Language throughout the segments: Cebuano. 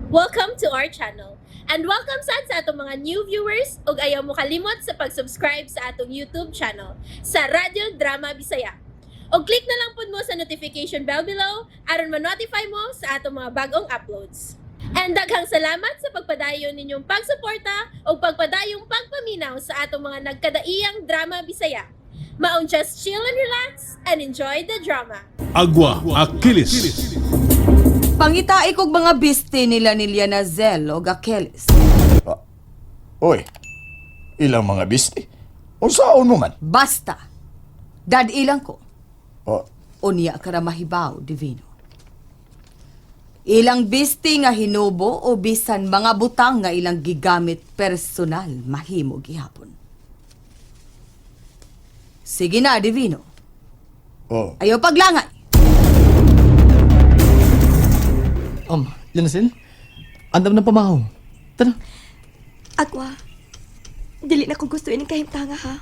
Welcome to our channel. And welcome sad sa atong mga new viewers ug ayaw mo kalimot sa pag-subscribe sa atong YouTube channel sa Radyo Drama Bisaya. Og click na lang pud mo sa notification bell below aron ma-notify mo sa atong mga bagong uploads. And daghang salamat sa pagpadayon ninyong pagsuporta ug pagpadayong pagpaminaw sa atong mga nagkadaiyang drama Bisaya. Maong just chill and relax and enjoy the drama. Agua Achilles. Pangitai kog mga biste nila ni Liana Zel o Achilles. Ah, oy, ilang mga bisti. Unsaon mo man? Basta, dad-ilang ko, Oh, unya ka ra mahibaw, Divino. Ilang biste nga hinubo o bisan mga butang nga ilang gigamit personal mahimo gihapon. Sige na, Divino. Oh. Ayaw paglangay. Linasil, andam ng pamahaw. Tara. Agwa, dili na ko gusto ining kahimtanga ha.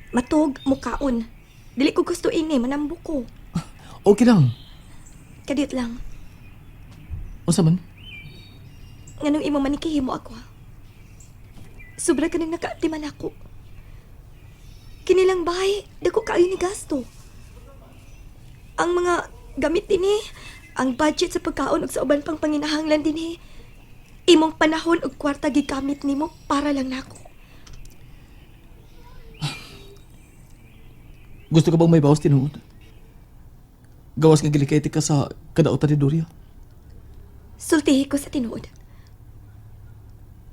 Matog, mukaon. Dili ko gusto ini, manambok ko. Okay lang. Kadiyot lang, Unsa man? nganong imo manikihimo ako ha. Sobra ka nang nakaatiman ako. Kinilang bahay, dako kaayo ni gasto. Ang mga gamit dinhi, ang budget sa pagkaon ug sa uban pang panginahanglan dinhi. Imong panahon ug kwarta gigamit nimo para lang nako. Gusto ka bang may bawas tinuod? Gawas nga gilikay ka sa kadautan ni Doria. Sultihi ko sa tinuod.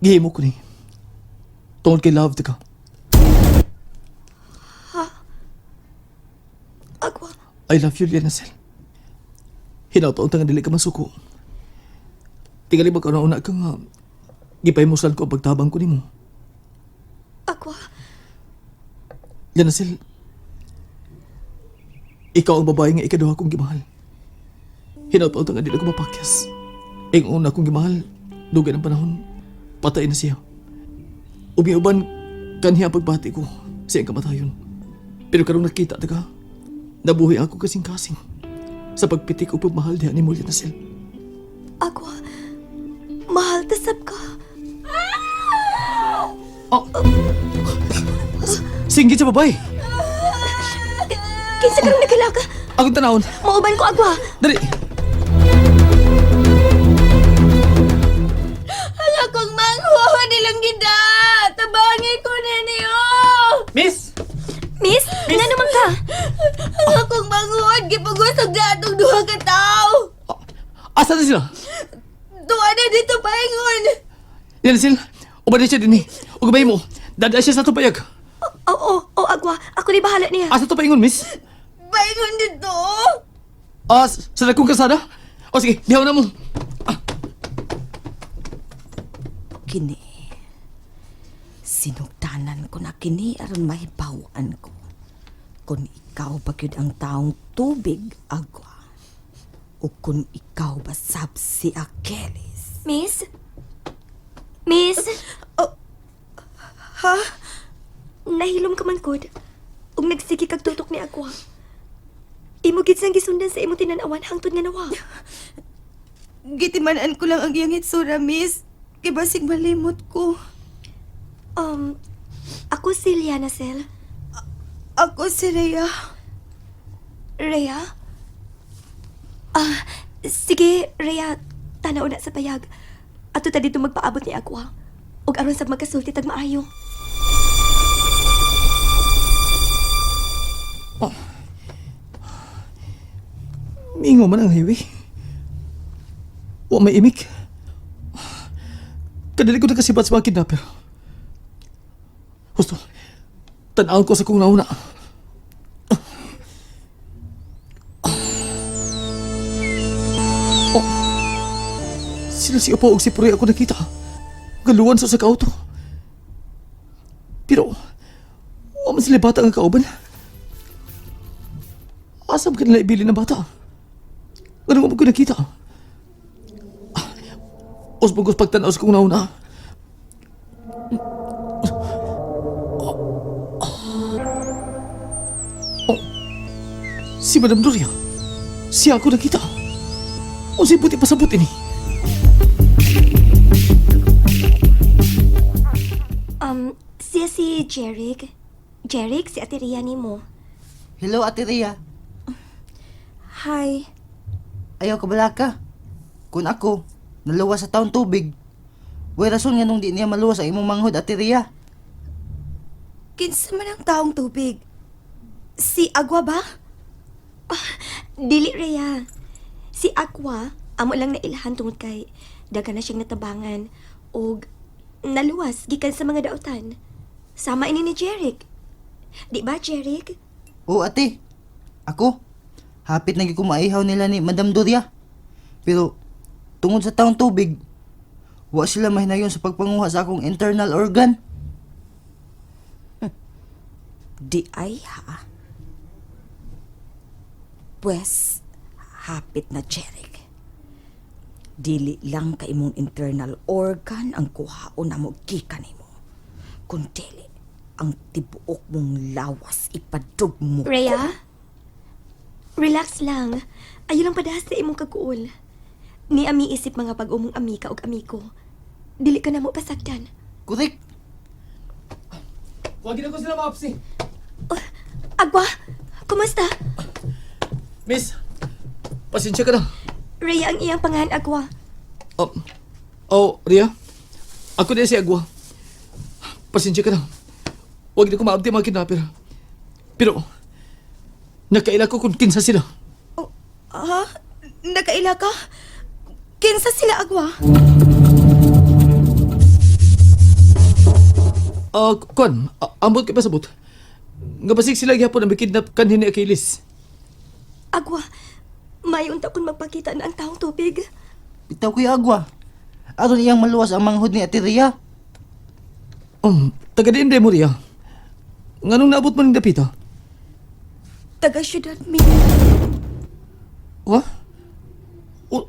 Gihimo ko ni. Tungod kay love ka. Agwa, I love you, Lianacel. Hinawtaon ta nga dili ka masuko. Tingali ba una ka nga gipahimusan ko ang pagtabang ko nimo. Agwa. Lianacel, ikaw ang babae nga ikaduha kong gimahal. Hinawtaon ta nga dili ko mapakyas. Ing una kong gimahal, dugay ng panahon, patay na siya. Umiuban, kanhiya ang pagbati ko sa iyang kamatayon. Pero karong nakita ta ka, nabuhi ako kasing-kasing sa pagpitik o pagmahal niya ni mo, Lianacel. Agwa, mahal tasab ka. Oh! Singgit sa babae! Kinsa karong naghalaka? Akong tanawon! Mauban ko, Agwa. Dali! Ang akong manghuha nilang gida! Tabangi ko ninyo! Miss! Miss, nga naman ka? Ang akong manghuhan, gipagusog na atong duha ka tao! Asa na sila? Duha na dito paingon! Lianacel, uban na siya din eh. Ugabay mo, dada siya sa tupayag. Oo, oh, oh, Agwa. Ako ni bahala niya. Asa to paingon, miss? Paingon dito! Ah, sa dagkong kasada? O sige, bihaw na mo. Kini, sinugdanan ko na kini aron mahibaw-an ko. Kung ikaw ba gyud ang taong tubig, agwa. O kung ikaw ba sab si Achilles. Miss? Miss? Oh, ha? Nahilom ka man gud. Ug nagsige kag tutok ni Agwa. Imo gid sang gisundan sa imong tinanawan hangtod nga nawa. Gitimanan ko lang ang iyang hitsura, miss. Kay basig malimot ko. Ako si Liana Sel. Ako si Rhea. Rhea? Ah, sige, Rhea. Tanaw na sa payag. Ato ta dito magpaabot ni Agwa. Ug aron sa magkasulti tag maayo. Mingo man ang highway. Wa may imik. Kadali ko nakasibat sa mga kidnapper. Husto, tanawon ko sa kong nauna. Oh, sila si Opo ug si Puri ako nakita. Galuan sa sa auto. Pero, wa man sila bata nga kauban. Asa ba kanila ibili ng bata? Ganun mo ko nakita? Usbog pagtanaw sa kong nauna. Oh, si Madam Doria. Siya ako nakita. O si puti pasabot ini. Siya si Jeric. Jeric, si Ate Ria nimo. Hello, Ate Ria. Hi. Ayaw ka balaka. Kung ako, naluwas sa taon tubig. Way rason nga nung di niya maluwas ang imong manghod, Ate Ria. Kinsa man ang taong tubig? Si Agwa ba? Ah, Dili, Rhea. Si Aqua, amo lang nailhan tungod kay daghan na siyang natabangan og naluwas gikan sa mga dautan. Sama ini ni Jeric. Di ba, Jeric? Oo, ate. Ako, hapit na gyud ko maihaw nila ni Madam Doria. Pero, tungod sa taong tubig, wa sila mahinayon sa pagpanguha sa akong internal organ. Di ay ha. Pwes, hapit na Jeric. Dili lang ka imong internal organ ang kuhaon na mo gikan nimo. Kun dili, ang tibuok mong lawas ipadug mo. Rhea? Relax lang. Ayo lang padahas sa imong kaguol. Ni ami isip mga pag-umong amika og amiko. Dili ka na mo pasaktan. Correct. Wag na ko sila maapsi. Oh, Agwa, kumusta? Miss, pasensya ka na. Rhea ang iyang pangalan, Agwa. Oh, oh Ria. Ako na si Agwa. Pasensya ka na. Huwag na ko maabdi mga kidnapper. Pero, nakaila ko kung kinsa sila. Oh, ha? Nakaila ka? Kinsa sila Agwa? Ah, kuan, ambot kay pasabot. Nga basig sila gihapon ang kidnap kanhi ni Achilles. Agwa, may unta kun magpakita na ang taong tubig. Bitaw ko'y agwa. Aron iyang maluwas ang manghod ni Ate Ria. Taga diin mo Ria. Nganong naabot mo ning dapita? Taga syudad mi. Wa?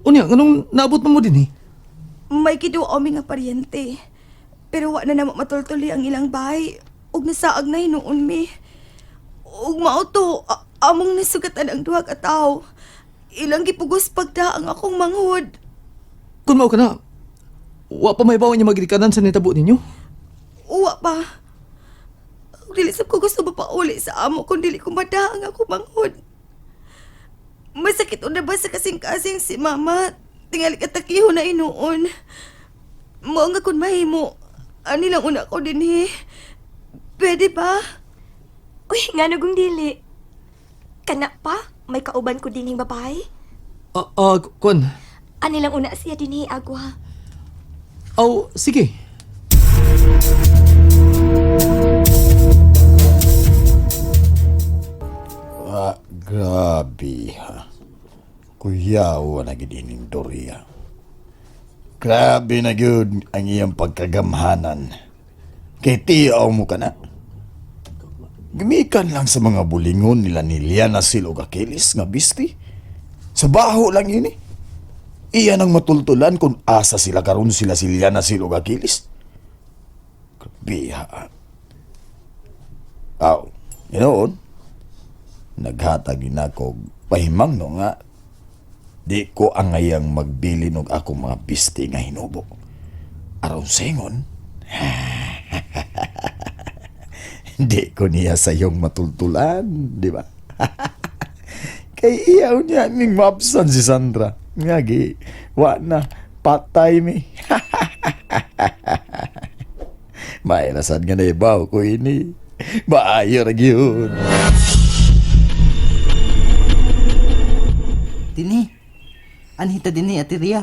Unya, nganong naabot mo mo din eh? May kiduo mi nga paryente. Pero wa na namo matultuli ang ilang bahay ug nasaag na hinuon mi. Ug mao to, among nasugatan ang duha ka tawo. Ilang gipugos pagda ang akong manghod. Kung mao ka na, wa pa may bawa niya magilikanan sa nitabo ninyo? Uwa pa. Ug dili sab ko gusto mapauli sa amo kung dili ko mada ang akong manghod. Masakit una ba sa kasing-kasing si mama? Tingali katakiho na inuon. Mao nga kun mahimo, ani lang una ko dinhi. Pwede ba? Uy, nga nagong dili. Kana pa, may kauban ko dinhing babae. Ah, kuan. Ani lang una siya dinhi, Agwa. Aw, sige. Ah, grabe ha. Kuyawa na gid ining Doria. Grabe na gyud ang iyang pagkagamhanan. Kay tiyaw mo ka na. Gamikan lang sa mga bulingon nila ni Liana Sil og Achilles nga bisti. Sa baho lang ini. Iyan ang matultulan kung asa sila karon sila si Liana Sil og Achilles. Grabe ha. Aw, yun naghatag ni nako og pahimang no nga di ko angayang magbilin og akong mga bisti nga hinubo. Aron singon, di ko niya sa iyong matultulan, di ba? Kay iyaw niya ning maabsan si Sandra. Nga gi, wa na, patay mi. Mairasan nga na ibaw ko ini. Maayo ra gyud. Dini. Anhita dinhi, Ate Ria.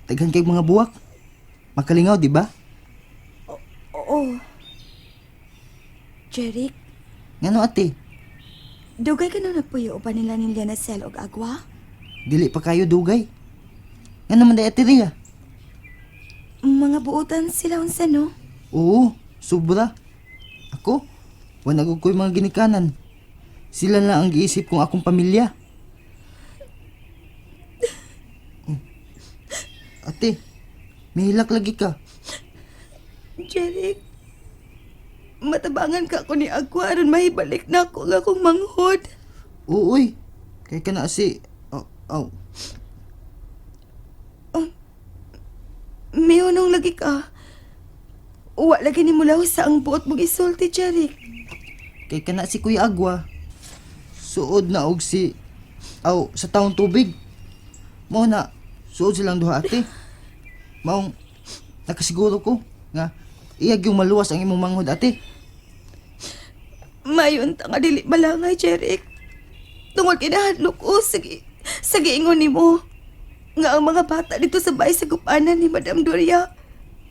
Daghan kay mga buwak. Makalingaw, di ba? Oo. Jeric, Ngano ate? dugay ka na nagpuyo pa nila ni Liana Sel og Agwa? Dili pa kayo dugay. Ngano man day Ate Ria? Mga buotan sila unsa no? Oo, sobra. Ako, wala ko ko'y mga ginikanan. Sila lang ang giisip kung akong pamilya. Oh. Ate, mihilak lagi ka. Jeric, matabangan ka ko ni Agwa aron mahibalik na ako ang akong manghod. Oo, uy. Kay ka na si... Oh, oh. Mihunong lagi ka. Wa lagi ni mulaw sa ang buot mong isulti, Jeric. Kay kana si Kuya Agwa, suod na og si aw sa taong tubig. Mao na suod silang duha ate. Maong nakasiguro ko nga iyag yung maluwas ang imong manghod ate. Mayon ta nga dili malangay, Jeric. Tungod kinahadlok ko sa, sa giingon nimo nga ang mga bata dito sa bahay sa gupanan ni Madam Doria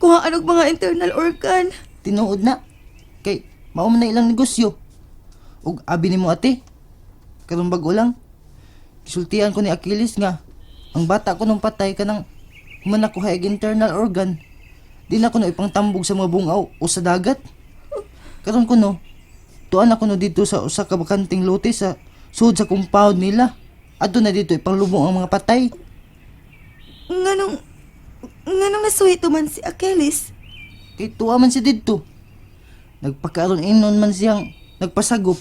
kuhaan og mga internal organ. Tinuod na kay mao man na ilang negosyo. Ug abi nimo ate, karon bag-o lang gisultian ko ni Achilles nga ang bata ko nung patay kanang human ako og internal organ. Di na ko no ipangtambog sa mga bungaw o sa dagat. Karon ko no, tuan ako no dito sa usa ka bakanting lote sa sud sa compound nila. Adto na dito ipanglubong ang mga patay. Nganong nganong nasuhito man si Achilles? Kay tuwa man siya didto. Nagpakaroon inon man siyang nagpasagop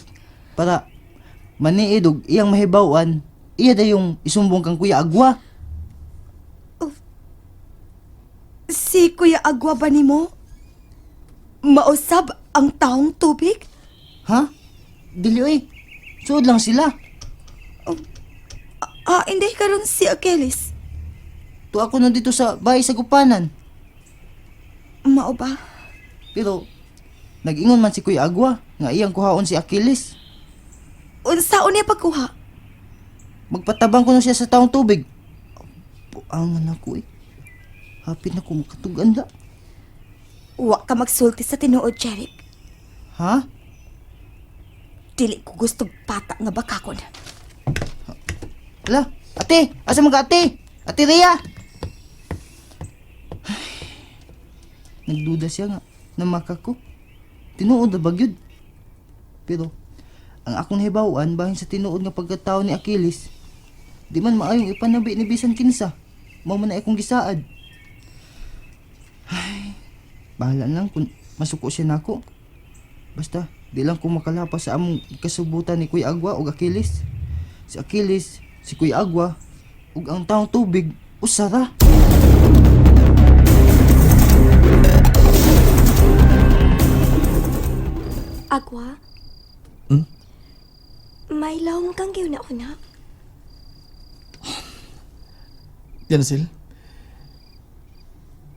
para maniid og iyang mahibaw-an, iya dayong isumbong kang Kuya Agwa. Si Kuya Agwa ba nimo? Mausab ang taong tubig? Ha? Dili oy. Suod lang sila. Ah, hindi karon si Achilles. Tuwa ko na dito sa bahay sa gupanan. Mao ba? Pero nag-ingon man si Kuya Agwa nga iyang kuhaon si Achilles. Unsaon niya pagkuha? Magpatabang ko na siya sa taong tubig. Buangan ako eh. Hapit na ko makatugan la. Wa ka magsulti sa tinuod, Jeric. Ha? Dili ko gusto bata nga bakakon. Ala, ate! Asa mga ate? Ate Rhea! Ay, nagduda siya nga namaka ko. Tinuod na bagyod. Pero, ang akong nahibawan bahin sa tinuod nga pagkatao ni Achilles, di man maayong ipanabi ni bisan kinsa. Mao man na akong gisaad. Ay, bahala lang kung masuko siya nako. Basta, di lang ko makalapas sa among kasubutan ni Kuya Agwa ug Achilles. Si Achilles, si Kuya Agwa, ug ang taong tubig, usara. Agwa? Hmm? May lawom kang giuna-una. Yan sil.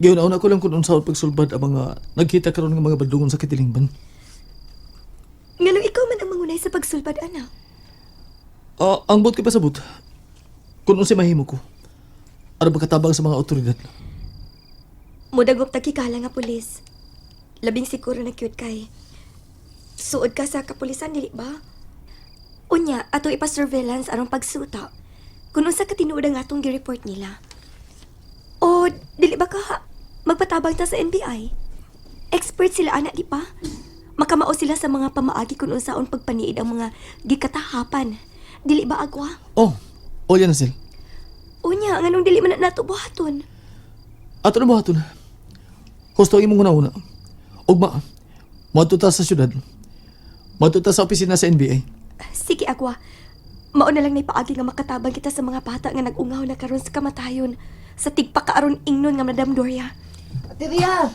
Giuna-una ko lang kung unsaon pagsulbad ang mga nagkita karon nga mga badlungon sa kitilingban. Nganong ikaw man ang mangunay sa pagsulbad, anak. Ah, ang buot ko pasabot. Kung unsay mahimo ko. Aron makatabang sa mga otoridad. Mudagop tagkikala nga pulis. Labing siguro na cute kay. Suod ka sa kapulisan, dili ba? Unya, ato ipa-surveillance aron pagsuta. Kung unsa ka tinuod ang atong gi-report nila. O, dili ba ka magpatabang ta sa NBI? Expert sila ana, di ba? Makamao sila sa mga pamaagi kung unsaon pagpaniid ang mga gikatahapan. Dili ba agwa? Oh, oh yan sil. Unya, nganong dili man na nato buhaton? Ato na buhaton. Husto ang imong una-una. Ugma, moadto ta sa syudad. Moadto ta sa opisina sa NBA. Sige, Agwa. Mao na lang may paagi nga makatabang kita sa mga bata nga nag-ungaw na karon sa kamatayon. Sa tigpakaaron ingnon nga Madam Doria. Ate Ria!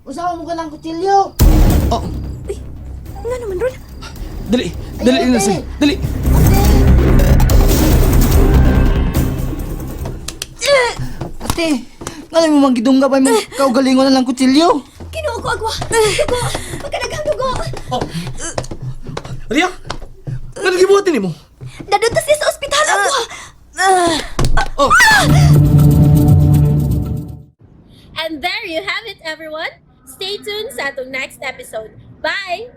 Usawa mo ka ng kutsilyo! Oh, Uy, nga naman ron. dali, dali Ay, na ate! sil. Dali. Ate! Ngalay mo manggidungga pa mo kaugalingon na lang kutsilyo! Kinuo ko, Agwa. Dugo! Pagkadaghang dugo! Oh. Ria! Ano gibuhatin nimo? Dadto siya sa ospital, Agwa! Oh. And there you have it, everyone. Stay tuned sa atong next episode. Bye!